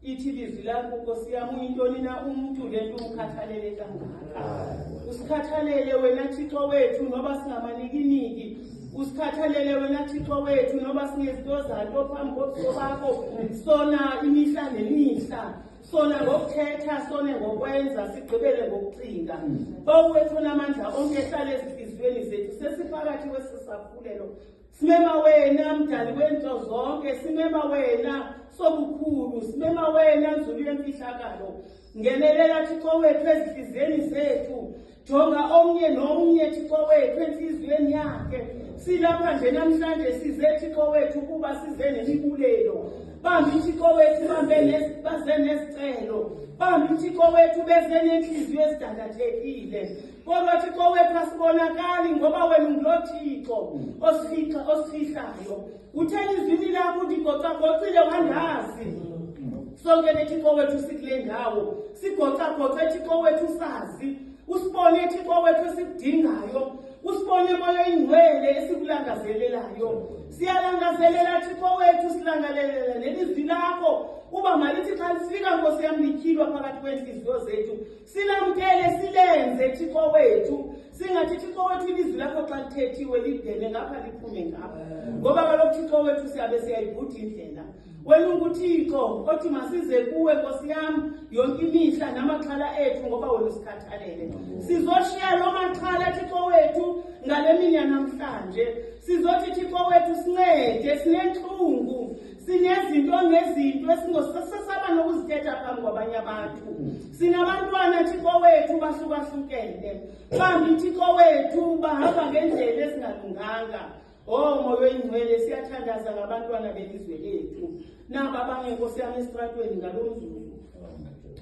Ithi ilizwi lakho, Nkosi yam, uyintoni na umntu le nto umkhathalele kangaka? Usikhathalele wena Thixo wethu noba singamanikiniki. Usikhathalele wena Thixo wethu noba singezinto zanto phambi kobuso bakho. Sona imihla nemihla. Sona ngokuthetha, sone ngokwenza, sigqibele ngokucinga. Bawo wethu onamandla onke ehlala ezintliziyweni zethu, sesiphakathi kwesi saphulelo. Simema wena mdali wento zonke, simema wena sobukhulu, simema wena nzulu yemfihlakalo. Ngenelela Thixo wethu ezinhliziyweni zethu. Jonga omnye nomnye Thixo wethu enhliziyweni yakhe. Silapha nje namhlanje size Thixo wethu kuba size nemibulelo. Bambi Thixo wethu bambe baze nezicelo. Bambi Thixo wethu beze nenhliziyo ezidandathekile. Kodwa Thixo wethu asibonakali ngoba wena ungulo Thixo osifihla osifihlayo. Uthe elizwini lakho ndigocagocile wandazi. Sonke ke Thixo wethu sikule ndawo. Sigocagoce Thixo wethu sazi. Usibone Thixo wethu esikudingayo. Usibone moya ingcwele esikulangazelelayo. Siyalangazelela Thixo wethu silangazelela nelizwi lakho. Uba malithi xa lifika Nkosi yam lityhilwa phakathi kweenhliziyo zethu. Silamkele silenze Thixo wethu. Singathi Thixo wethu ilizwi lakho xa lithethiwe lingene ngapha liphume ngapha. Ngoba kaloku Thixo wethu siyabe siyayibhuda indlela. Wena unguThixo othi masize kuwe Nkosi yam yonke imihla namaxhala ethu ngoba wena usikhathalele. Sizoshiya lo maxhala Thixo wethu ngale mini yanamhlanje. Sizothi Thixo wethu sincede sinentlungu sinezinto ngezinto esingosesaba nokuzithetha phambi kwabanye abantu. Sinabantwana Thixo wethu bahlukahlukene. Bambi Thixo wethu bahamba ngendlela ezingalunganga. Oh moya oyingcwele siyathandaza ngabantwana belizwe lethu. Naba abanye Nkosi yami esitratweni ngalo mzuzu.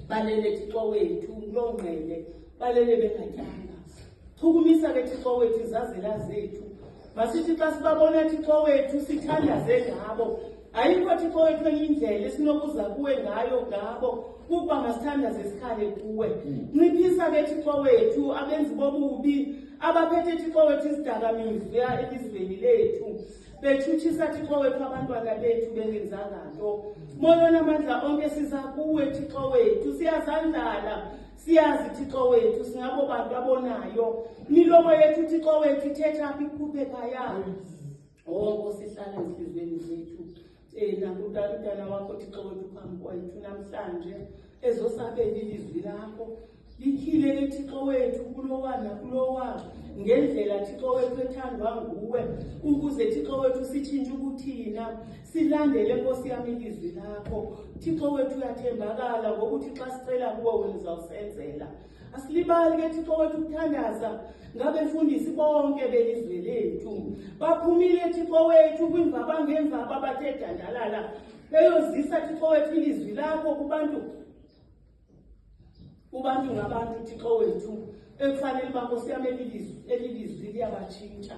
Balele Thixo wethu kuloo ngqele, balele bengatyanga. Chukumisa ke Thixo wethu izazela zethu. Masithi xa sibabona Thixo wethu sithandaze ngabo. Ayikho Thixo wethu enye indlela esinokuza kuwe ngayo ngabo kukuba masithandaze sikhale kuwe. Nciphisa ke Thixo wethu abenzi bobubi abaphethe Thixo wethu izidakamizwa elizweni lethu. Betshutshisa Thixo wethu abantwana bethu bengenzanga nto. Moya onamandla onke siza kuwe Thixo wethu siyazandlala. Siyazi Thixo wethu singabo bantu abonayo. Milomo yethu Thixo wethu ithetha apha ikhuphe phaya. Oh Nkosi hlala ezinhliziyweni zethu. Naku umntana wakho Thixo wethu phambi kwethu namhlanje ezosabela ilizwi lakho. Lityhile ke Thixo wethu kulowa nakulowa ngendlela Thixo wethu ethandwa nguwe ukuze Thixo wethu sitshintshe ubuthina silandele Nkosi yam ilizwi lakho. Thixo wethu uyathembakala ngokuthi xa sicela kuwe wena uzawusenzela. Asilibali ke Thixo wethu ukuthandaza ngabefundisi bonke belizwe lethu. Baphumile Thixo wethu kwimvaba ngemvaba bathe dandalala beyozisa Thixo wethu ilizwi lakho kubantu kubantu ngabantu Thixo wethu ekufanele uba Nkosi yam elilizwi liyabatshintsha.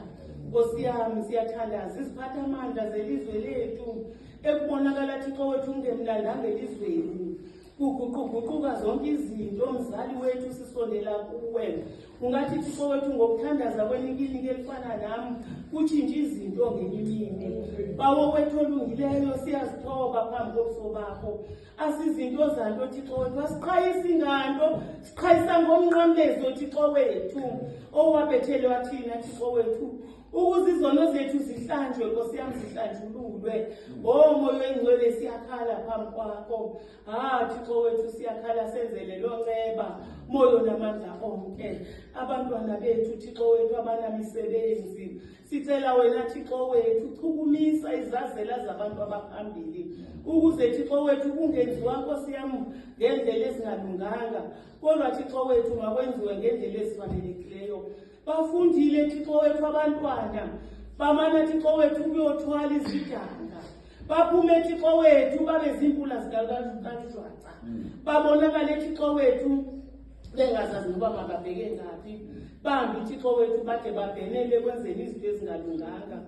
Nkosi yam siyathandaza iziphathamandla zelizwe lethu ekubonakala Thixo wethu kungemnandanga elizweni. Kuguquguquka zonke izinto mzali wethu sisondela kuwe. Ungathi Thixo wethu ngokuthandaza kwenikiniki elifana nam kutshintshe izinto ngenye imini. Bawo wethu olungileyo siyazithoba phambi kobuso bakho. Asizinto zanto Thixo wethu, asiqhayisi nganto, siqhayisa ngomnqamlezo Thixo wethu owabethelwa thina Thixo wethu ukuze izono zethu zihlanjwe Nkosi yam zihlanjululwe. Oh moya oyingcwele siyakhala phambi kwakho. Ah Thixo wethu siyakhala senzele lo nceba moya onamandla onke. Abantwana bethu Thixo wethu abanamisebenzi sicela wena Thixo wethu chukumisa izazela zabantu abaphambili ukuze Thixo wethu kungenziwa Nkosi yam ngendlela ezingalunganga kodwa Thixo wethu makwenziwe ngendlela ezifanelekileyo. Bafundile Thixo wethu abantwana bamana Thixo wethu ukuyothwala izidanga baphume Thixo wethu babe ziimpula zikaJwaca babonakale Thixo wethu bengazazi noba makabheke ngaphi bambi Thixo wethu bade babhenele ekwenzeni izinto ezingalunganga.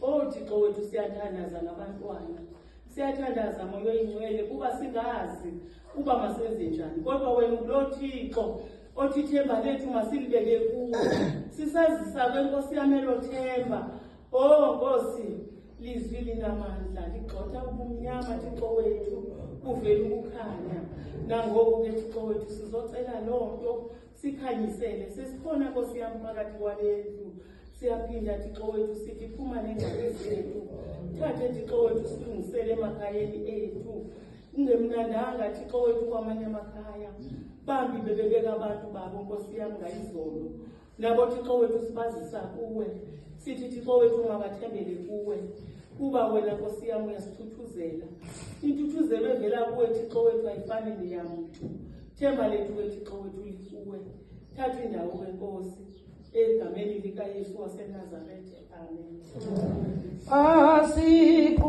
Oh Thixo wethu siyathandaza ngabantwana. Siyathandaza moya oyingcwele kuba singazi uba masenze njani kodwa wena ngulo Thixo othi ithemba lethu masilibeke kuwe. Sisazisa kwenkosi yam elo themba. Oh Nkosi, lizwi linamandla ligxotha ubumnyama Thixo wethu. Kuvela ukukhanya. Nangoku ke Thixo wethu sizocela loo nto, sikhanyisele. Sesikhona Nkosi yam phakathi kwale ndlu. Siyaphinda Thixo wethu sithi phuma neengxaki zethu. Thathe Thixo wethu silungisele emakhayeni ethu. Kungemnandanga Thixo wethu kwamanye amakhaya. Bambi bebebeka abantu babo Nkosi yam ngayizolo. Nabo Thixo wethu sibazisa kuwe. Sithi Thixo wethu mabathembele kuwe. Kuba wena Nkosi yam uyasithuthuzela. Intuthuzelo evela kuwe Thixo wethu ayifani neyamntu. Themba lethu ke Thixo wethu likuwe. Thatha indawo ke Nkosi. Egameni likaYesu waseNazarethe. Amen. Asiqubuthe.